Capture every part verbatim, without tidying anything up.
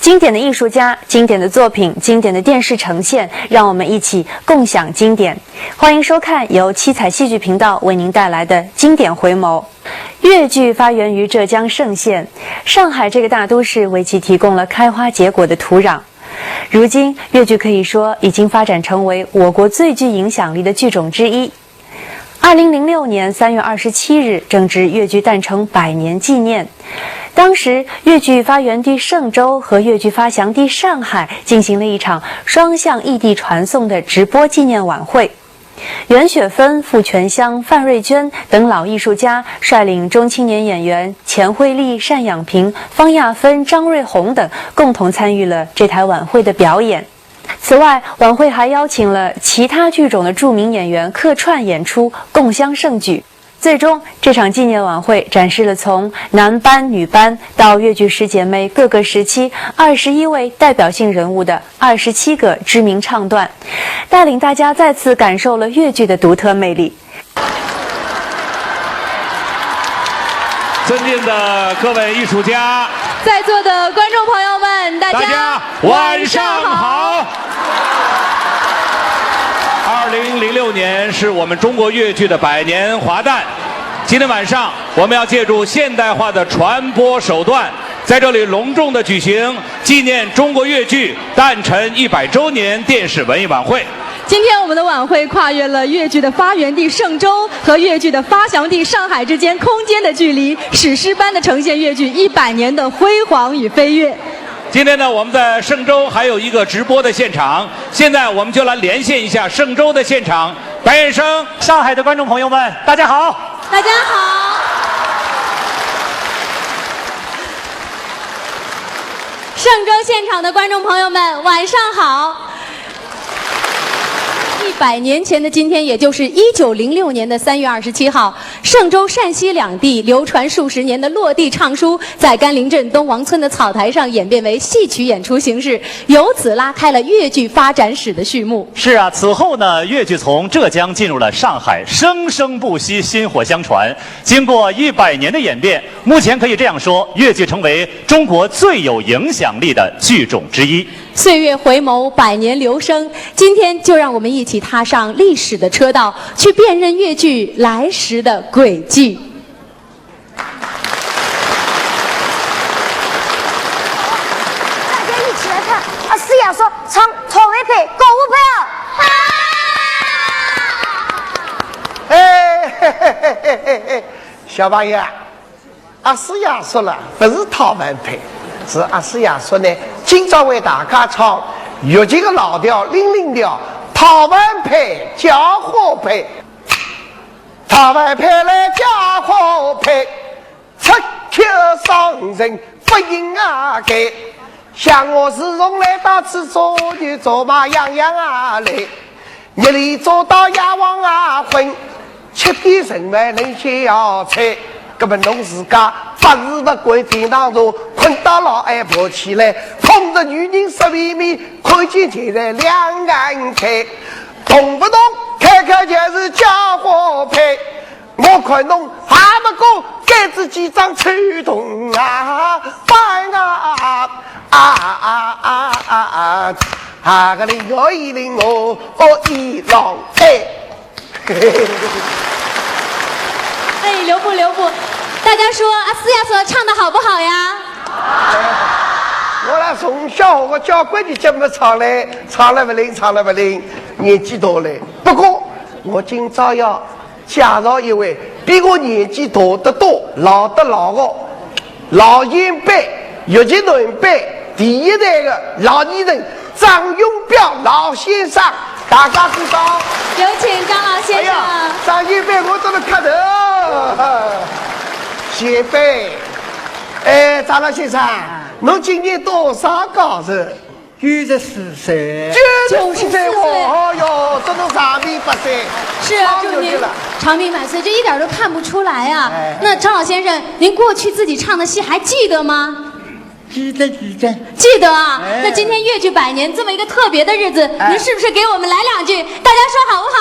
经典的艺术家、经典的作品、经典的电视呈现，让我们一起共享经典。欢迎收看由七彩戏剧频道为您带来的《经典回眸》。越剧发源于浙江嵊县，上海这个大都市为其提供了开花结果的土壤。如今，越剧可以说已经发展成为我国最具影响力的剧种之一。二零零六年三月二十七日，正值越剧诞辰百年纪念。当时，越剧发源地嵊州和越剧发祥地上海进行了一场双向异地传送的直播纪念晚会。袁雪芬、傅泉香、范瑞娟等老艺术家率领中青年演员钱惠丽、单养萍、方亚芬、张瑞红等共同参与了这台晚会的表演。此外，晚会还邀请了其他剧种的著名演员客串演出，共襄盛举。最终，这场纪念晚会展示了从男班、女班到越剧十姐妹各个时期二十一位代表性人物的二十七个知名唱段，带领大家再次感受了越剧的独特魅力。 尊敬的各位艺术家，在座的观众朋友们，大家大家晚上好。二零零六年是我们中国越剧的百年华诞，今天晚上我们要借助现代化的传播手段，在这里隆重的举行纪念中国越剧诞辰一百周年电视文艺晚会。今天我们的晚会跨越了越剧的发源地嵊州和越剧的发祥地上海之间空间的距离，史诗般的呈现越剧一百年的辉煌与飞跃。今天呢，我们在嵊州还有一个直播的现场，现在我们就来连线一下嵊州的现场，白燕生。上海的观众朋友们，大家好。大家好。嵊州现场的观众朋友们，晚上好。一百年前的今天，也就是一九零六年的三月二十七号，嵊州、陕西两地流传数十年的落地唱书，在甘陵镇东王村的草台上演变为戏曲演出形式，由此拉开了越剧发展史的序幕。是啊，此后呢，越剧从浙江进入了上海，生生不息，薪火相传。经过一百年的演变，目前可以这样说，越剧成为中国最有影响力的剧种之一。岁月回眸，百年流声，今天就让我们一起踏上历史的车道，去辨认越剧来时的轨迹。大家一起来看，阿四爷叔唱讨饭配，告五配啊！哎，嘿嘿嘿嘿嘿嘿，小朋友啊，阿四爷叔了，不是讨饭配，是阿四爷叔呢，今朝为大家唱越剧的老调零零调，讨饭配，叫花配。 讨饭配来叫花配，出口伤人不应啊该。想我自从来到此做牛做马样样啊来，日里做到夜黄啊昏，吃点剩饭能解药材。搿么侬自家勿是勿管天当中，困到老晏爬起来，碰着女人色眯眯，看见钱财两眼开。动勿动，开口就是叫花配。 我看侬还勿够，该仔几张臭铜啊板啊啊啊啊啊啊！啊个灵哦一灵哦哦一郎哎。哎，留步留步，大家说阿四爷叔唱的好不好呀？我拉从小学个交关的节目唱嘞，唱了勿灵，唱了勿灵，年纪大嘞。不过我今朝要 介绍一位比我年纪大得多、老得老的老前辈，越剧男班第一代的老艺人张永彪老先生，大家鼓掌。有请张老先生。哎呀，张前辈，我怎么看的？前辈，哎，张老先生，侬今年多少高了？ 九十四岁。九十四岁，哦哟，这都长命百岁，是啊，就您长命百岁，这一点都看不出来啊。哎。那张老先生，您过去自己唱的戏还记得吗？记得，记得。记得啊。哎。那今天越剧百年这么一个特别的日子，哎，您是不是给我们来两句？大家说好不好？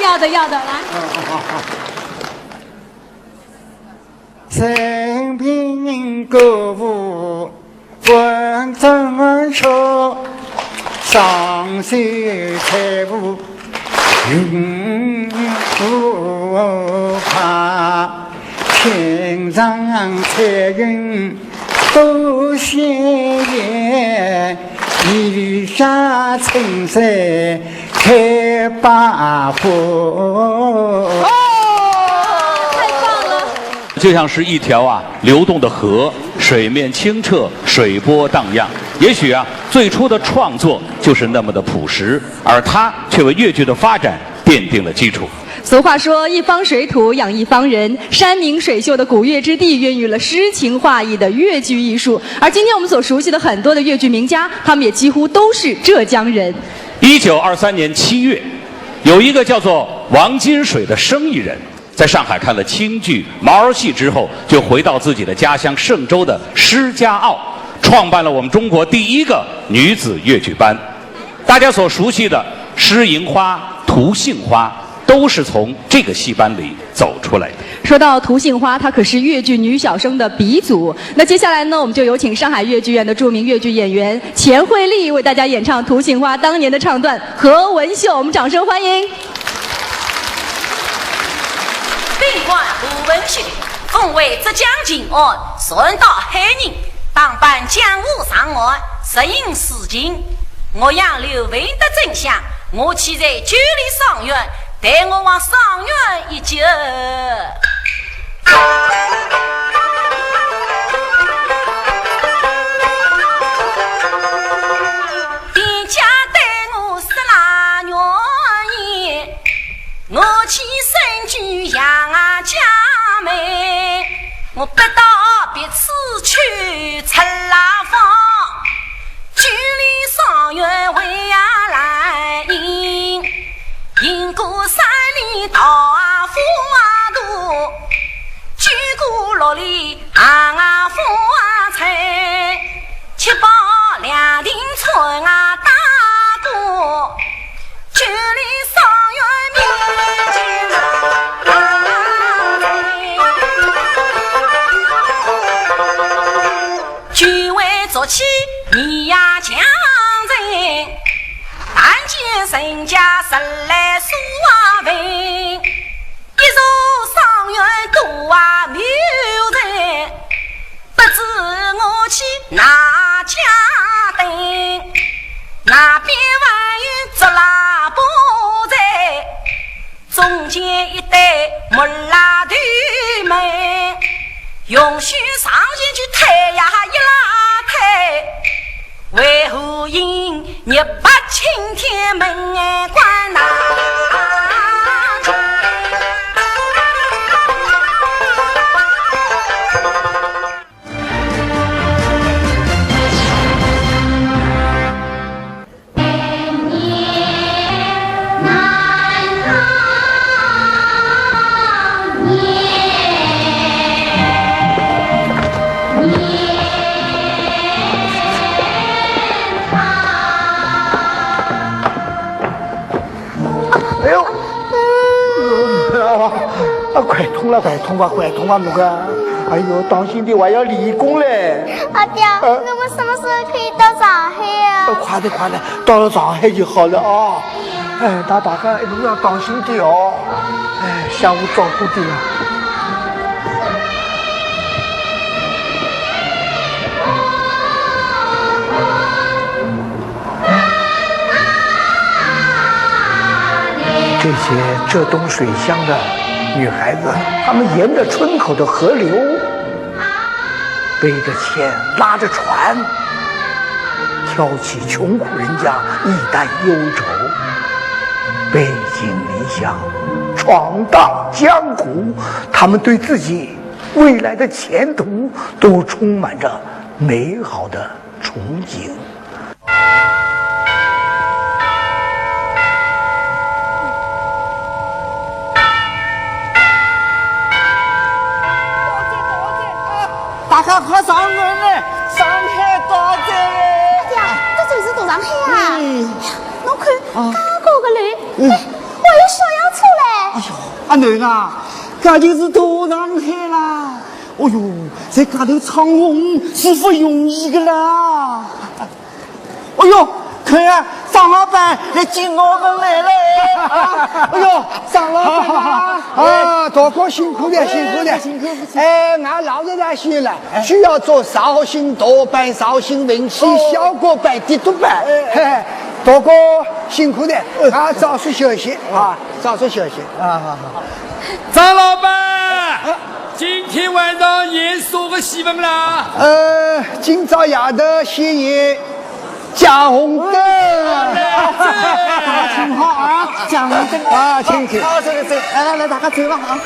要的，要的，来。生平歌舞问春秋，上水开舞云舞花，青上彩云多鲜艳，雨下春水开百花。哦，太棒了！就像是一条啊流动的河，水面清澈，水波荡漾。也许啊，最初的创作就是那么的朴实，而它却为越剧的发展奠定了基础。俗话说，一方水土养一方人。山明水秀的古越之地，孕育了诗情画意的越剧艺术。而今天我们所熟悉的很多的越剧名家，他们也几乎都是浙江人。一九二三年七月，有一个叫做王金水的生意人，在上海看了京剧、毛儿戏之后，就回到自己的家乡嵊州的施家坳，创办了我们中国第一个女子越剧班。大家所熟悉的施银花、涂杏花，都是从这个戏班里走出来的。说到涂杏花，她可是越剧女小生的鼻祖。那接下来呢，我们就有请上海越剧院的著名越剧演员钱惠丽为大家演唱涂杏花当年的唱段《何文秀》，我们掌声欢迎。本官何文秀，封为浙江巡按，传到海宁，当班江湖上岸，实行私情。岳阳刘文德镇下，我妻在九里双院，待我往双院一接。 店家对我说啦愿意，我去深居杨家门，我不到别处去出啦风，九里双院为呀来迎，迎过山里桃啊花啊朵，九过六里 行啊风啊吹，七宝两亭春啊打鼓，九里双院面前啊吹。九位竹起你呀强人，但见人家十来所啊文，一座双院多啊迷人。 不知我去哪家等，那边还有只喇叭在，中间一对木拉头门，用手上前去推呀一拉推，为何因热白青天门关呐？ 哎呦，啊，快痛了，快痛吧，快痛吧，我个，哎呦，当心点，我要立功嘞。阿爹，我们什么时候可以到上海啊？快点，快点，到了上海就好了啊。哎，大大家一路要当心点哦。哎，相互照顾点啊。 这些浙东水乡的女孩子，她们沿着村口的河流，背着钱，拉着船，挑起穷苦人家一担忧愁，背井离乡，闯荡江湖。她们对自己未来的前途都充满着美好的 憧憬。大家快上岸来，上海到哉嘞！哎呀，这就是大上海啊！哎，侬看，啊刚刚过个楼，嗯哎，还有小洋车嘞！哎呦，阿囡啊，搿就是大上海啦！哦哟，在街头唱红是不容易的啦。哦哟，看啊，张老板来敬我们来了。啊，哦哟，张老板啊。啊，大哥辛苦的，辛苦的。辛苦，辛苦。哎，俺老实来说了，需要做绍兴大班、绍兴文戏小角班、的督班。嘿嘿，大哥辛苦的，啊，早些休息啊，早些休息。啊，好好。张老板，今天晚上演啥个戏份啦？呃，今朝夜头先演《借红灯》。请好啊，讲这个啊，请请。啊，这个这个，来来来，大家走吧啊。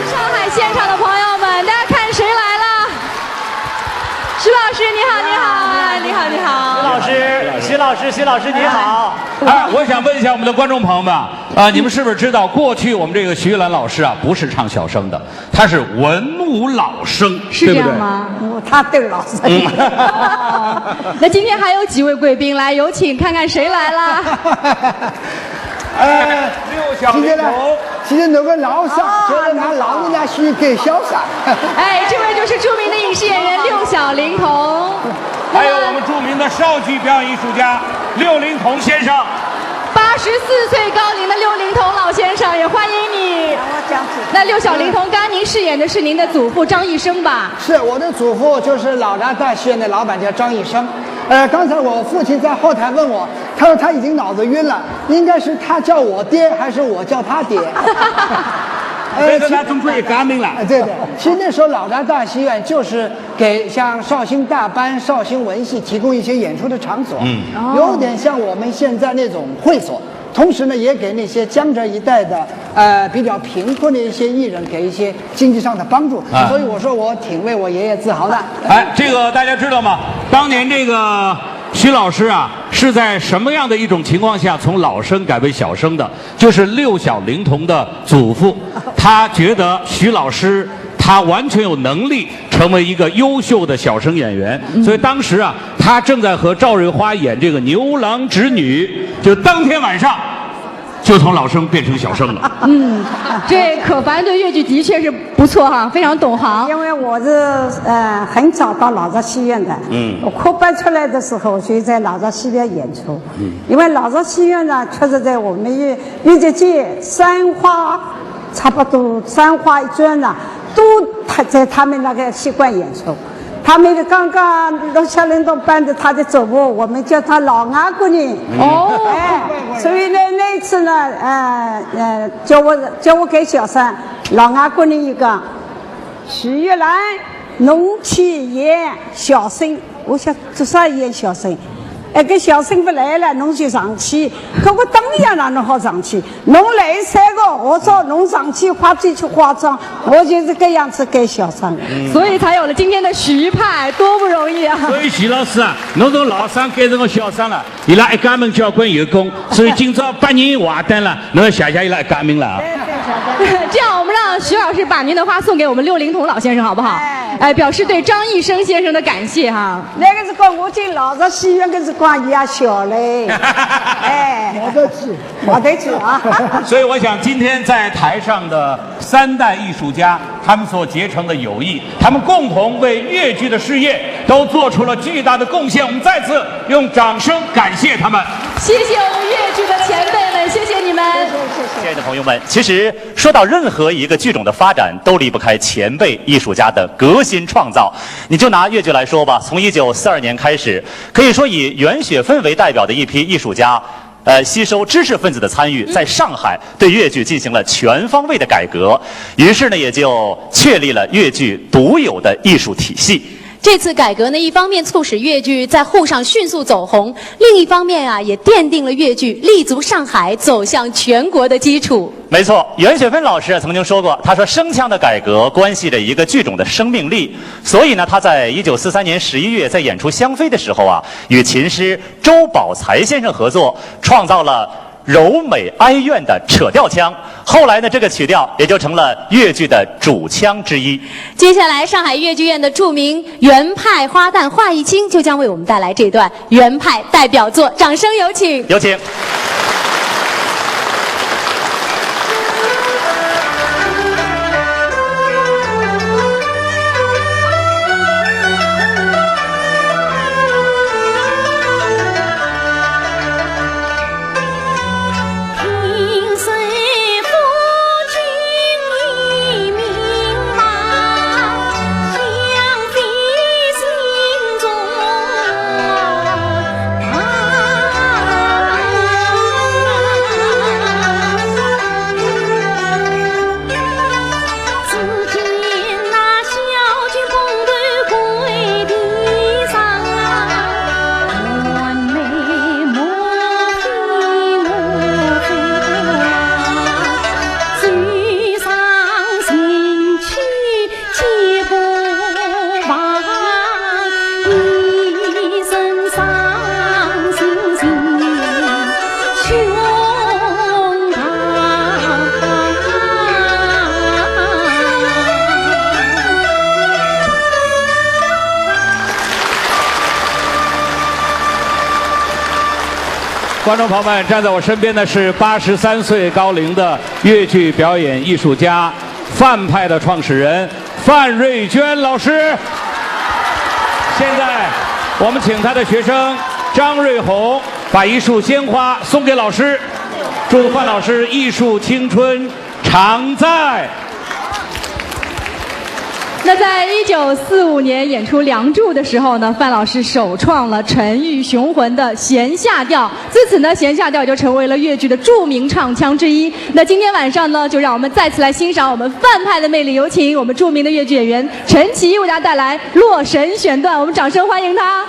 上海现场的朋友们，大家看谁来了？徐老师，你好，你好，哎，你好，你好。老师，徐老师，徐老师，你好。哎，我想问一下我们的观众朋友们啊，你们是不是知道过去我们这个徐玉兰老师啊，不是唱小生的，她是文武老生，是这样吗？对不对？我他对老师。那今天还有几位贵宾来，有请看看谁来了。哎，六小今天呢龄童，，今天能够老上，觉得拿老人家虚给潇洒。哎，这位就是著名的影视演员六小龄童。还有我们著名的绍剧表演艺术家六龄童先生。八十四岁高龄的六龄童老先生，也欢迎你。那六小龄童，刚刚您饰演的是您的祖父张一生吧？是，我的祖父就是老达大戏院的老板，叫张一生。呃，刚才我父亲在后台问我，他说他已经脑子晕了，应该是他叫我爹还是我叫他爹？所以说他总归也革命了。哎，对对，其实那时候老达大戏院就是给像绍兴大班、绍兴文戏提供一些演出的场所，嗯有点像我们现在那种会所。同时呢，也给那些江浙一带的呃比较贫困的一些艺人给一些经济上的帮助。啊所以我说我挺为我爷爷自豪的。哎，这个大家知道吗？当年这个徐老师啊，是在什么样的一种情况下从老生改为小生的？就是六小龄童的祖父，他觉得徐老师她完全有能力成为一个优秀的小生演员。所以当时啊，她正在和赵瑞花演这个《牛郎织女》，就当天晚上就从老生变成小生了。这可凡对越剧的确是不错哈，非常懂行。因为我是呃很早到老造戏院的，嗯我科班出来的时候就在老造戏院演出，因为老造戏院呢，确实在我们越越剧界三花，差不多三花一转呢，都他在他们那个戏馆演出。他们刚刚六七年都搬的他的祖母，我们叫他老外国人。哦哎，所以呢，那一次呢，呃呃，叫我叫我给小生，老外国人一个，徐玉兰，侬去演小生。我想做啥演小生？哎，搿小生勿来了，侬就上去。搿我当然让侬好上去，侬来三个，我说侬上去化几句化妆，我就是搿样子给小生。所以才有了今天的徐派，多不容易啊！所以徐老师啊，侬从老生改成个小生了，伊拉一家门交关有功，所以今朝八人华灯了，侬要谢谢伊拉一家门了啊。这样，我们让徐老师把您的花送给我们六龄童老先生，好不好？哎，表示对张艺生先生的感谢哈。那个辰光我进老造戏院个辰光也小嘞，哎，我得去，我得去啊。所以我想，今天在台上的三代艺术家，他们所结成的友谊，他们共同为越剧的事业都做出了巨大的贡献。我们再次用掌声感谢他们。谢谢我们越剧的前辈们，谢谢你们。亲爱的朋友们，其实说到任何一个剧种的发展，都离不开前辈艺术家的革新创造。你就拿越剧来说吧，从一九四二年开始，可以说以袁雪芬为代表的一批艺术家，呃，吸收知识分子的参与，在上海对越剧进行了全方位的改革，于是呢，也就确立了越剧独有的艺术体系。这次改革呢，一方面促使越剧在沪上迅速走红，另一方面啊，也奠定了越剧立足上海、走向全国的基础。没错，袁雪芬老师曾经说过，她说生腔的改革关系着一个剧种的生命力，所以呢，她在一九四三年十一月在演出《香妃》的时候啊，与琴师周宝才先生合作，创造了柔美哀怨的扯调腔。后来呢，这个曲调也就成了越剧的主腔之一。接下来，上海越剧院的著名袁派花旦华一清就将为我们带来这段袁派代表作，掌声有请。有请。观众朋友们，站在我身边的是八十三岁高龄的越剧表演艺术家、范派的创始人范瑞娟老师。现在，我们请他的学生张瑞红把一束鲜花送给老师，祝范老师艺术青春常在。那在一九四五年演出《梁祝》的时候呢，范老师首创了沉郁雄浑的弦下调，自此呢，弦下调就成为了越剧的著名唱腔之一。那今天晚上呢，就让我们再次来欣赏我们范派的魅力，有请我们著名的越剧演员陈琦为大家带来《洛神》选段，我们掌声欢迎他。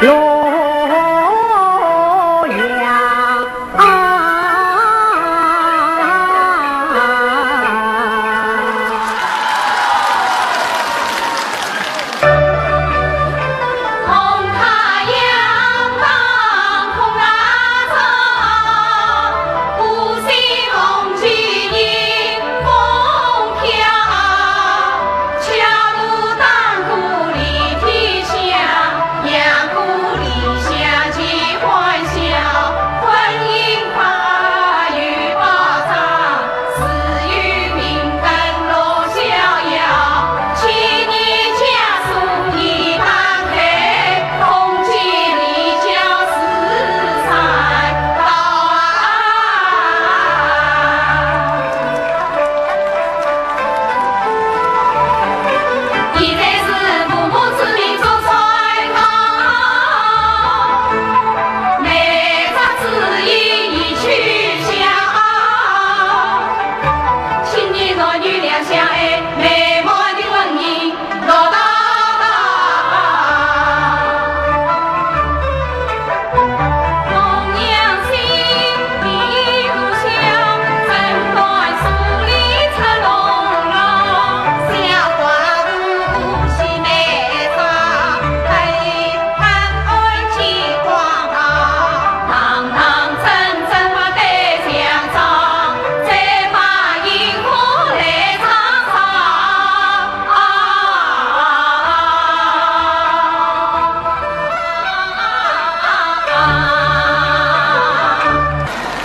洛阳。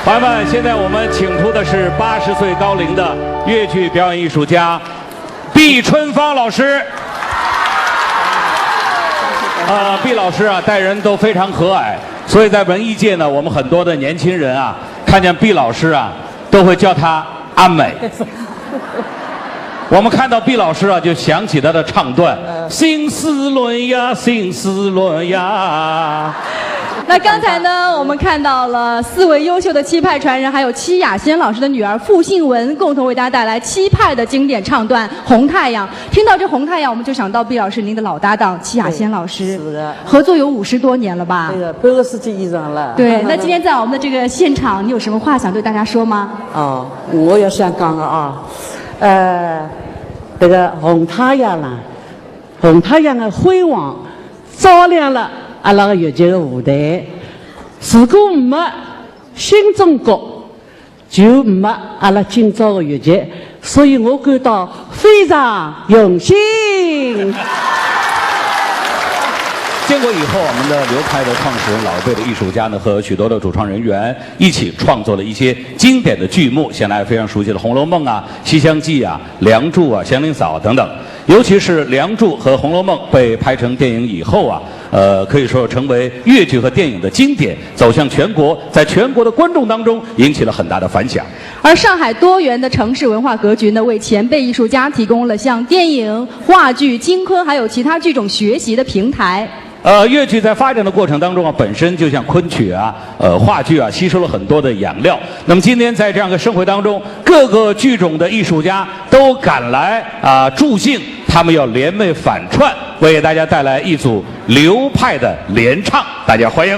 朋友们，现在我们请出的是八十岁高龄的越剧表演艺术家毕春芳老师。呃，毕老师啊，待人都非常和蔼，所以在文艺界呢，我们很多的年轻人啊，看见毕老师啊，都会叫他阿美。我们看到毕老师啊，就想起他的唱段，《新四轮呀，新四轮呀》。那刚才呢，我们看到了四位优秀的七派传人，还有戚雅仙老师的女儿傅信文，共同为大家带来七派的经典唱段《红太阳》。听到这《红太阳》，我们就想到毕老师您的老搭档戚雅仙老师。是的。合作有五十多年了吧？对的，半个世纪以上了。对，那今天在我们的这个现场，你有什么话想对大家说吗？哦，我也想讲个啊，呃，这个《红太阳》啦，《红太阳》的辉煌，照亮了阿拉个越剧的舞台。如果没新中国， 就没阿拉今朝的越剧，所以我感到非常荣幸。建国以后，我们的流派的创始人、老一辈的艺术家呢，和许多的主创人员一起创作了一些经典的剧目，现在非常熟悉的《红楼梦》啊、《西厢记》啊、《梁祝》啊、《祥林嫂》等等。尤其是《梁祝》和《红楼梦》被拍成电影以后啊，呃，可以说成为越剧和电影的经典，走向全国，在全国的观众当中引起了很大的反响。而上海多元的城市文化格局呢，为前辈艺术家提供了像电影、话剧、京昆还有其他剧种学习的平台。呃，越剧在发展的过程当中啊，本身就像昆曲啊、呃话剧啊，吸收了很多的养料。那么今天在这样的盛会当中，各个剧种的艺术家都赶来啊助兴，他们要联袂反串，为大家带来一组流派的联唱，大家欢迎。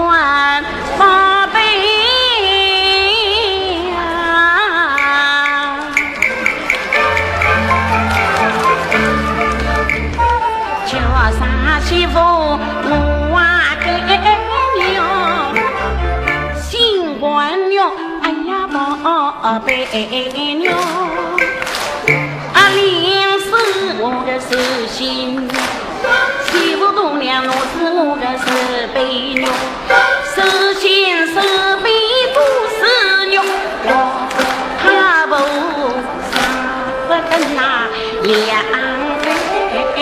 万宝贝呀，叫啥媳妇我啊给了，新官了，哎呀宝贝了。 啊，临时我个是新娘，媳妇大娘我是我个是陪娘，是新是陪都是娘，我怕不上不跟那两个娘。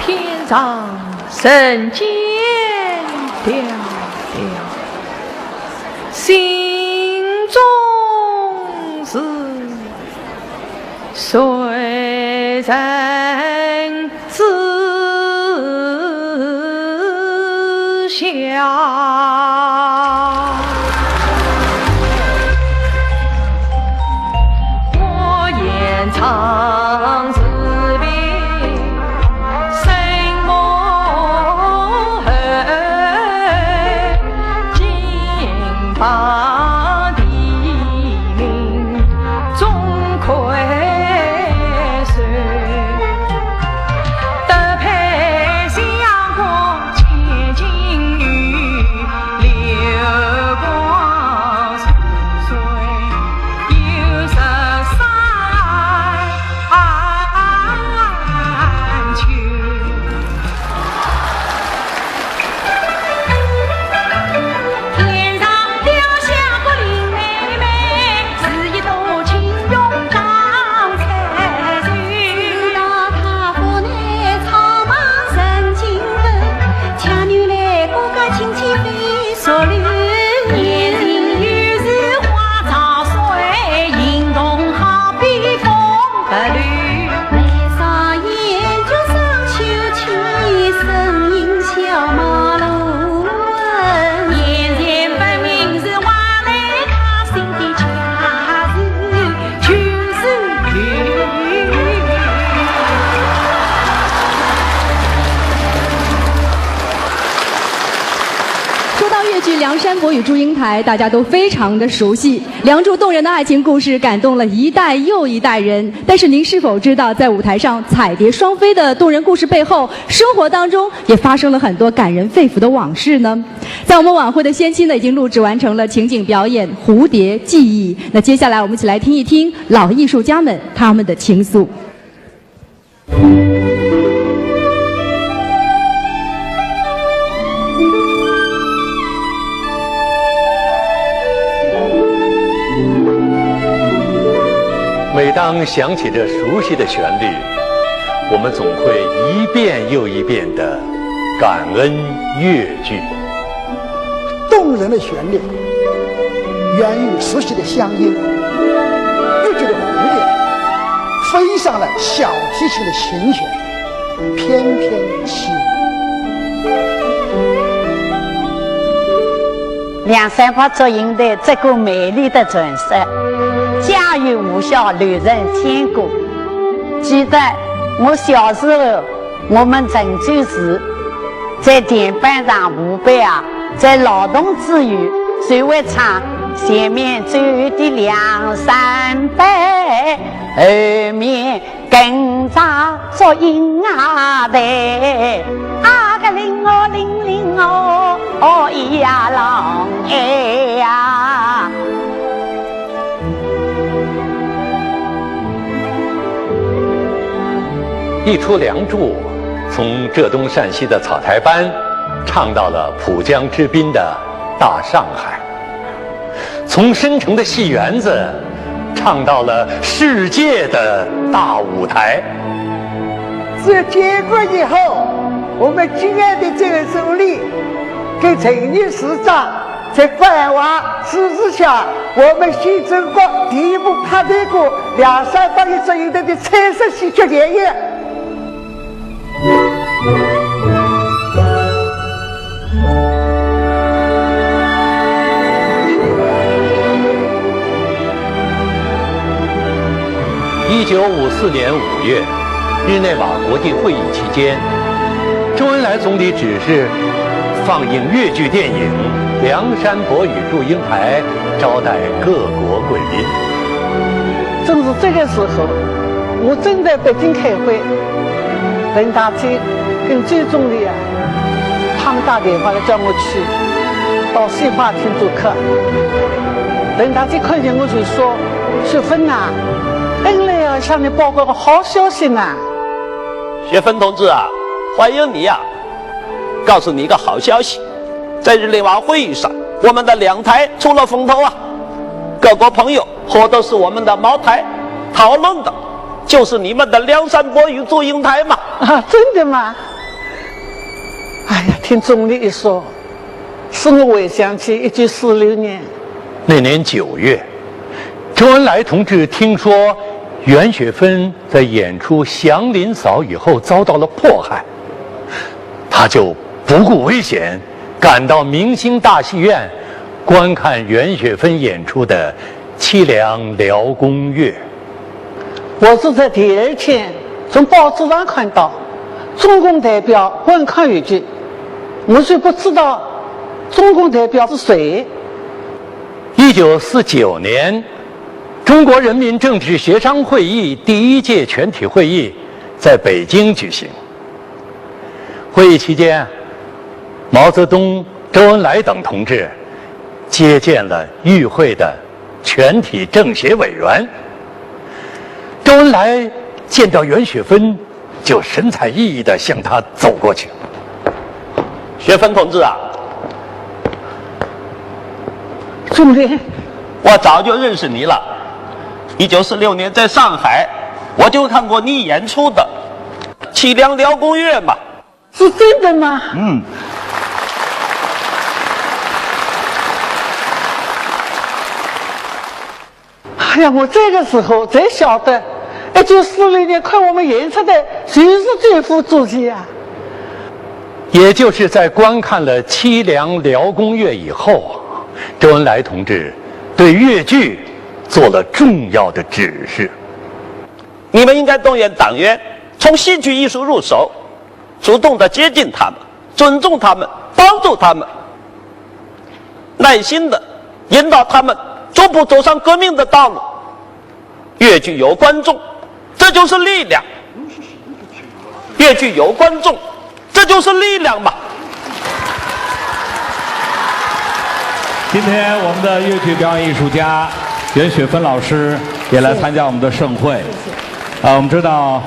片上人间调调，心中事，谁人知晓？我言长 说到越剧《梁山伯与祝英台》，大家都非常的熟悉。《梁祝》动人的爱情故事感动了一代又一代人。但是您是否知道，在舞台上彩蝶双飞的动人故事背后，生活当中也发生了很多感人肺腑的往事呢？在我们晚会的先期呢，已经录制完成了情景表演《蝴蝶记忆》。那接下来我们一起来听一听老艺术家们他们的倾诉。 每当想起这熟悉的旋律，我们总会一遍又一遍地感恩越剧。动人的旋律，源于熟悉的乡音，越剧的蝴蝶飞上了小提琴的琴弦，翩翩起舞。梁山伯祝英台这个美丽的传说，家喻户晓，流传千古。记得我小时候，我们陈州市在田埂上舞班啊，在劳动之余，就会唱前面走的梁山伯，后面跟着祝英台，啊个铃哦铃铃哦，哦咿呀啷哎呀。一出《梁祝》，从浙东、陕西的草台班，唱到了浦江之滨的大上海。 从申城的戏园子，唱到了世界的大舞台。这结束以后，我们敬爱的这位总理跟陈玉市长在繁华之下，我们新中国第一部拍台过梁山伯与祝英台的彩色喜剧电影。 一九五四年五月，日内瓦国际会议期间，周恩来总理指示放映越剧电影《梁山伯与祝英台》，招待各国贵宾。 正是这个时候，我正在北京开会，任达清跟周总理啊，他们打电话来叫我去到戏法厅做客。任达清看见我就说：“雪芬呐，恩来要向你报告个好消息呐。”“雪芬同志啊，欢迎你呀，告诉你一个好消息。” 在日内瓦会议上，我们的两台出了风头啊，各国朋友喝的是我们的茅台，讨论的就是你们的《梁山伯与祝英台》嘛。“啊，真的吗？”哎呀，听总理一说，使我回想起一九四六年。那年九月，周恩来同志听说袁雪芬在演出《祥林嫂》以后遭到了迫害，他就不顾危险，赶到明星大戏院观看袁雪芬演出的《凄凉辽宫乐》。我是在第二天从报纸上看到中共代表观看越剧，我虽不知道中共代表是谁。一九四九年，中国人民政治协商会议第一届全体会议在北京举行。会议期间，毛泽东、周恩来等同志接见了与会的全体政协委员。周恩来见到袁雪芬，就神采奕奕地向她走过去。“雪芬同志啊。”“总理。”“我早就认识你了，一九四六年在上海，我就看过你演出的《凄凉辽宫乐》嘛。”“是真的吗？”“嗯。”哎呀，我这个时候才晓得，一九四六年看我们演出的就是这幅作品啊。也就是在观看了《凄凉辽宫乐》以后，周恩来同志对越剧做了重要的指示。“你们应该动员党员从戏剧艺术入手，主动地接近他们，尊重他们，帮助他们，耐心地引导他们逐步走上革命的道路。越剧有观众，这就是力量。越剧有观众，这就是力量嘛。”今天我们的越剧表演艺术家袁雪芬老师也来参加我们的盛会。啊，我们知道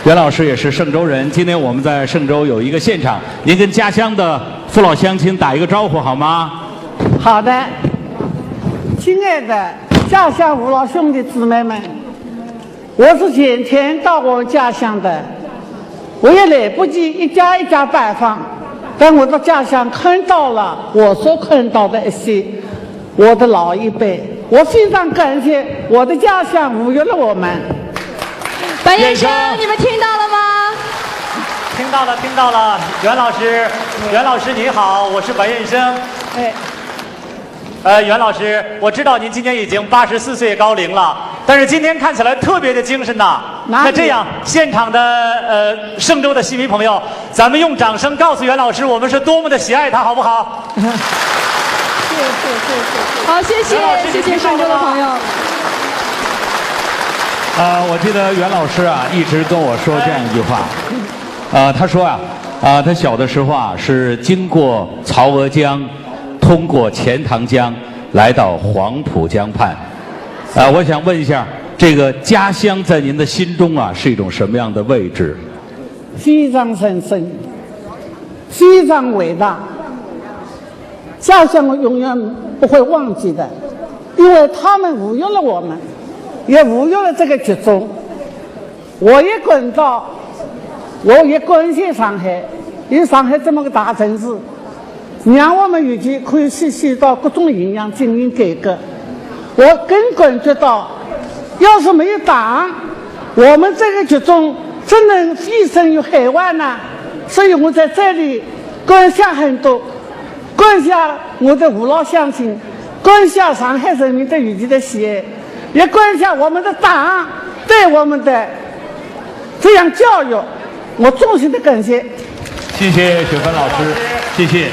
袁老师也是嵊州人，今天我们在嵊州有一个现场，您跟家乡的父老乡亲打一个招呼好吗？好的，亲爱的家乡父老兄弟姊妹们，我是前天到我家乡的，我也来不及一家一家拜访，但我的家乡看到了我所看到的一些我的老一辈，我非常感谢我的家乡哺育了我们。白燕生，你们听到了吗？听到了，听到了。袁老师，袁老师你好，我是白燕生。哎。呃，袁老师，我知道您今年已经八十四岁高龄了，但是今天看起来特别的精神呐。那这样，现场的呃嵊州的戏迷朋友，咱们用掌声告诉袁老师，我们是多么的喜爱他，好不好？好，谢谢，谢谢嵊州的朋友。啊，我记得袁老师啊，一直跟我说这样一句话，啊，他说啊，啊，他小的时候啊是经过曹娥江，通过钱塘江，来到黄浦江畔。啊，我想问一下，这个家乡在您的心中啊是一种什么样的位置？非常神圣，非常伟大。家乡我永远不会忘记的，因为他们哺育了我们，也哺育了这个集中。我也感到，我也感谢上海，因为上海这么个大城市，让我们有机会去学习到各种营养进行改革。我更感觉到，要是没有党，我们这个集中怎能蜚声于海外呢？所以我在这里感谢很多，感谢我的父老乡亲，感谢上海人民对于我的喜爱，也感谢我们的党对我们的这样教育，我衷心的感谢。谢谢雪芬老师，谢谢。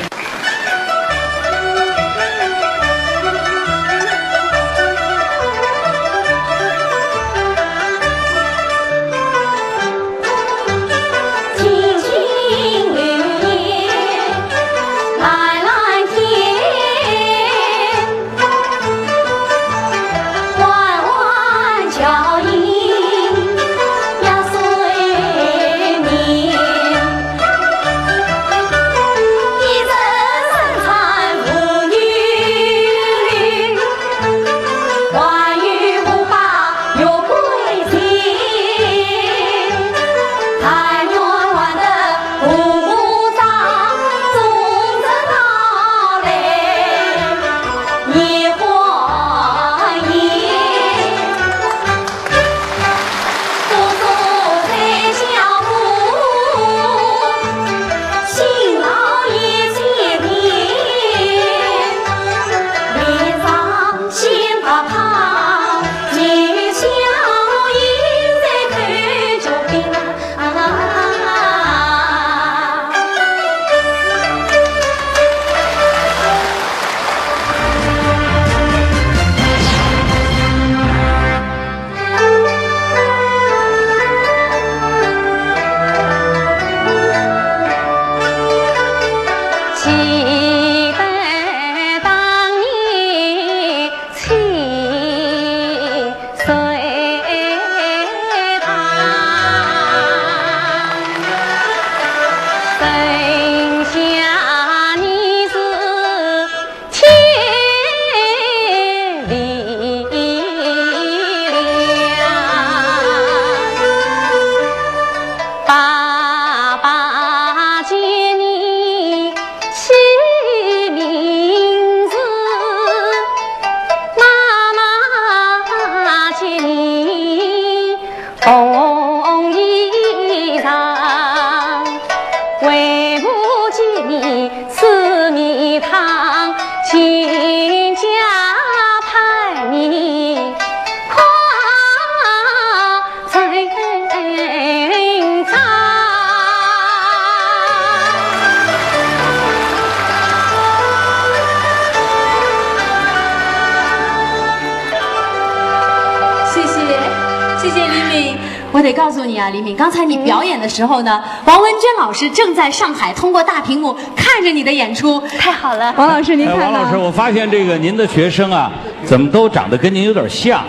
我得告诉你啊，李敏，刚才你表演的时候呢，王文娟老师正在上海通过大屏幕看着你的演出。太好了，王老师您看呢？王老师，我发现这个您的学生啊，怎么都长得跟您有点像，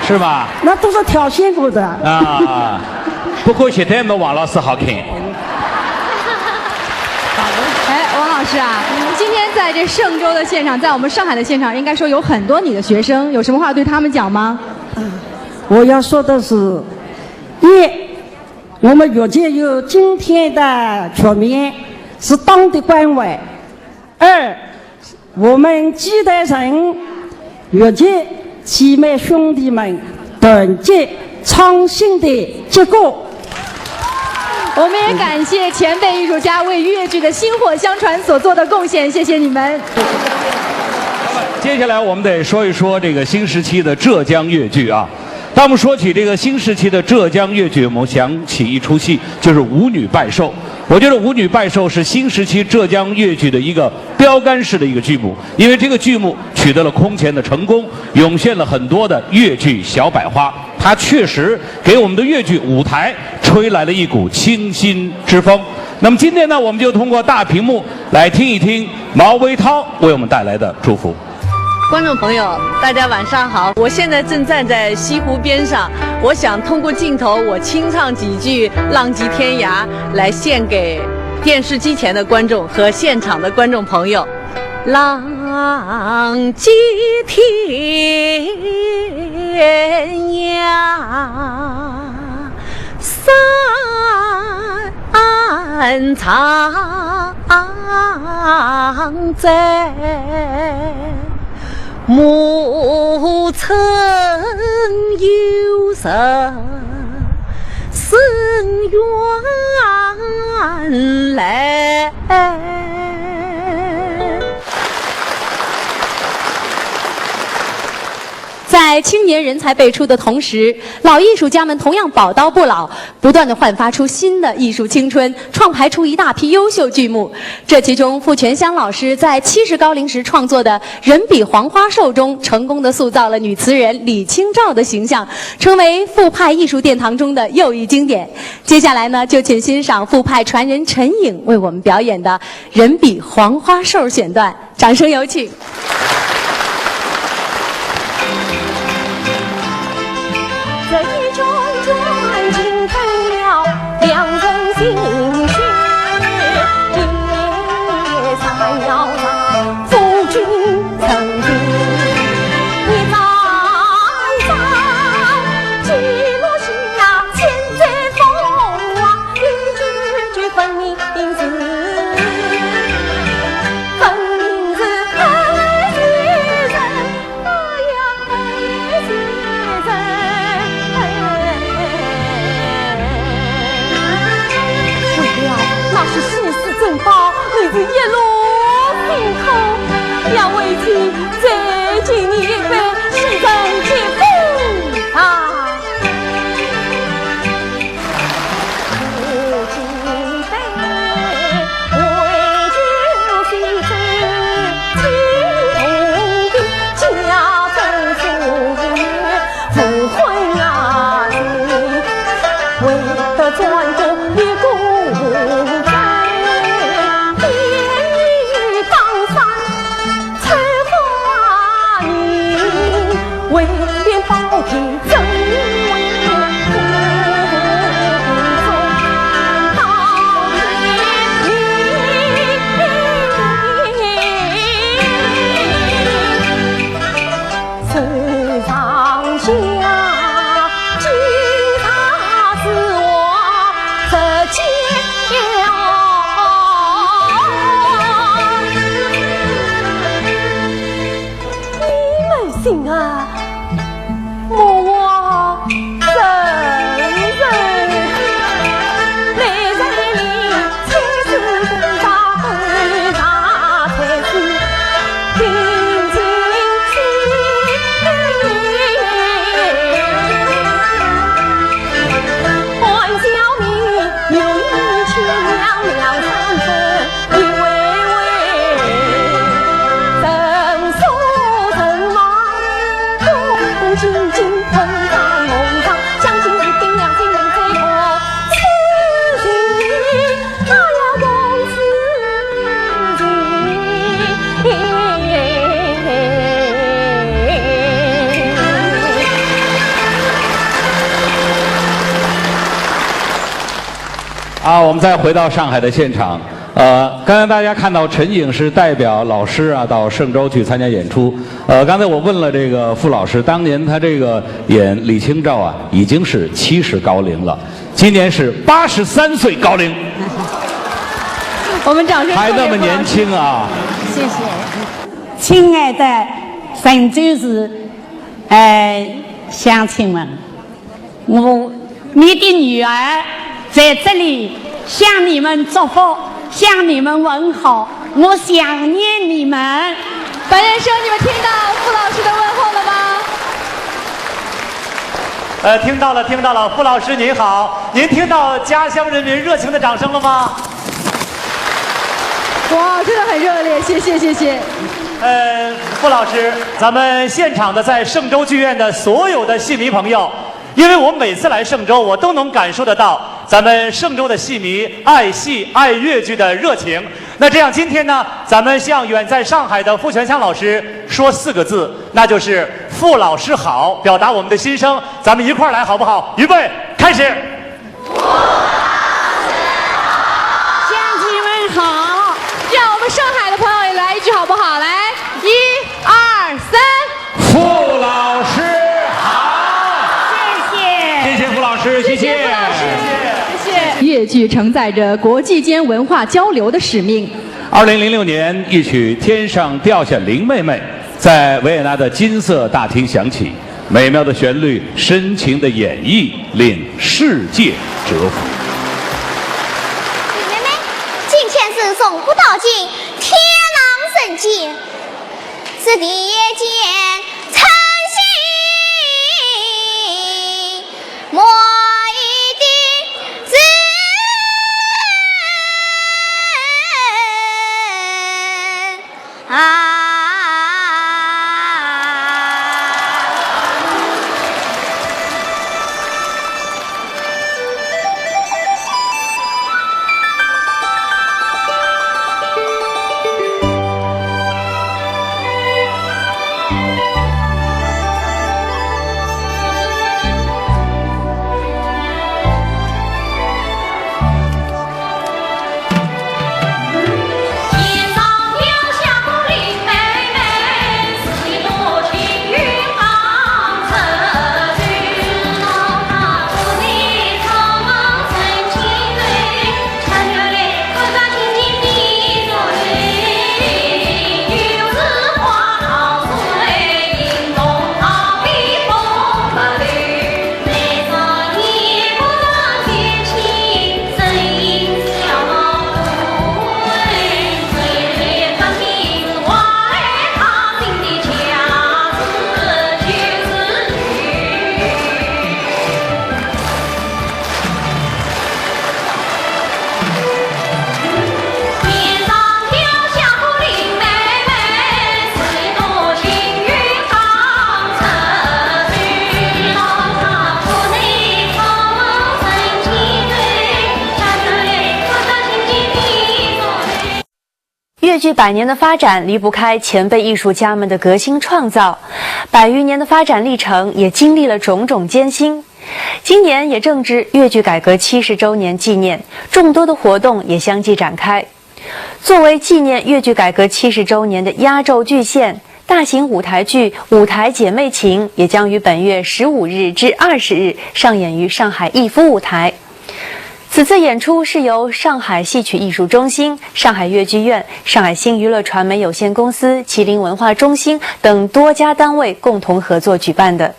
是吧？那都是挑选过的啊。不过现在没王老师好看。哎，王老师啊，今天在这嵊州的现场，在我们上海的现场，应该说有很多你的学生，有什么话对他们讲吗？我要说的是，一，我们越剧有今天的局面，是党的关怀。二，我们期待着越剧姐妹兄弟们团结创新的结果。我们也感谢前辈艺术家为越剧的薪火相传所做的贡献，谢谢你们。接下来我们得说一说这个新时期的浙江越剧啊。当我们说起这个新时期的浙江越剧，我们想起一出戏，就是《舞女拜寿》。我觉得《舞女拜寿》是新时期浙江越剧的一个标杆式的一个剧目，因为这个剧目取得了空前的成功，涌现了很多的越剧小百花。它确实给我们的越剧舞台吹来了一股清新之风。那么今天呢，我们就通过大屏幕来听一听毛维涛为我们带来的祝福。观众朋友，大家晚上好！我现在正站在西湖边上，我想通过镜头，我清唱几句《浪迹天涯》，来献给电视机前的观众和现场的观众朋友。浪迹天涯，山长哉， 暮春又入深院来。在青年人才辈出的同时，老艺术家们同样宝刀不老，不断地焕发出新的艺术青春，创排出一大批优秀剧目。这其中，傅泉香老师在七十高龄时创作的《人比黄花瘦》中，成功地塑造了女词人李清照的形象，成为傅派艺术殿堂中的又一经典。接下来呢，就请欣赏傅派传人陈颖为我们表演的《人比黄花瘦》选段，掌声有请。 这一桩桩惊动了良人心弦，夜上要上夫君成亲。你早早记录下千载风华，一句句分明是，分明是爱情人。 哎呀，哎呀，哎呀！为了那些稀世珍宝，你是一路辛苦，要为情再敬你一杯，西城接风啊！ 啊，我们再回到上海的现场。呃，刚才大家看到陈颖是代表老师啊到嵊州去参加演出。呃，刚才我问了这个傅老师，当年他这个演李清照啊，已经是七十高龄了。今年是八十三岁高龄，我们掌声送给还那么年轻啊！付老师。谢谢。亲爱的陈女士，呃，乡亲们，我，你的女儿在这里向你们祝福，向你们问好，我想念你们。白先生，你们听到付老师的问候了吗？呃，听到了，听到了，付老师您好，您听到家乡人民热情的掌声了吗？哇，真的很热烈，谢谢谢谢。呃，付老师，咱们现场的在嵊州剧院的所有的戏迷朋友，因为我每次来嵊州，我都能感受得到咱们嵊州的戏迷爱戏爱越剧的热情。那这样，今天呢，咱们向远在上海的付泉香老师说四个字，那就是付老师好，表达我们的心声。咱们一块儿来好不好？预备，开始。乡亲们好，让我们上海的朋友也来一句好不好？来，一二三。付老师好，谢谢。谢谢付老师，谢谢。谢谢。越剧承载着国际间文化交流的使命。二零零六年，一曲《天上掉下林妹妹》在维也纳的金色大厅响起，美妙的旋律、深情的演绎令世界折服。妹妹，今天是从古到今，天上人间，是地间称心满意的事。啊。越剧百年的发展离不开前辈艺术家们的革新创造，百余年的发展历程也经历了种种艰辛。今年也正值越剧改革七十周年纪念，众多的活动也相继展开。作为纪念越剧改革七十周年的压轴巨献，大型舞台剧《舞台姐妹情》也将于本月十五日至二十日上演于上海逸夫舞台。此次演出是由上海戏曲艺术中心、上海越剧院、上海新娱乐传媒有限公司、麒麟文化中心等多家单位共同合作举办的，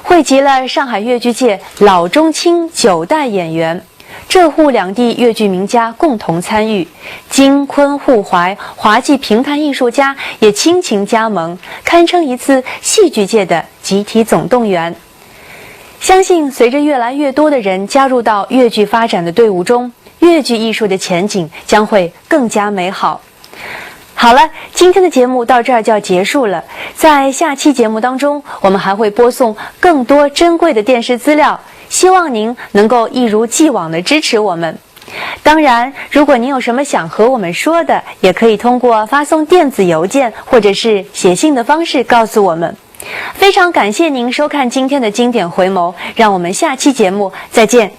汇集了上海越剧界老中青九代演员，浙沪两地越剧名家共同参与，京昆互怀，滑稽评弹艺术家也倾情加盟，堪称一次戏剧界的集体总动员。相信随着越来越多的人加入到越剧发展的队伍中，越剧艺术的前景将会更加美好。好了，今天的节目到这儿就要结束了。在下期节目当中，我们还会播送更多珍贵的电视资料，希望您能够一如既往的支持我们。当然，如果您有什么想和我们说的，也可以通过发送电子邮件或者是写信的方式告诉我们。非常感谢您收看今天的经典回眸，让我们下期节目再见。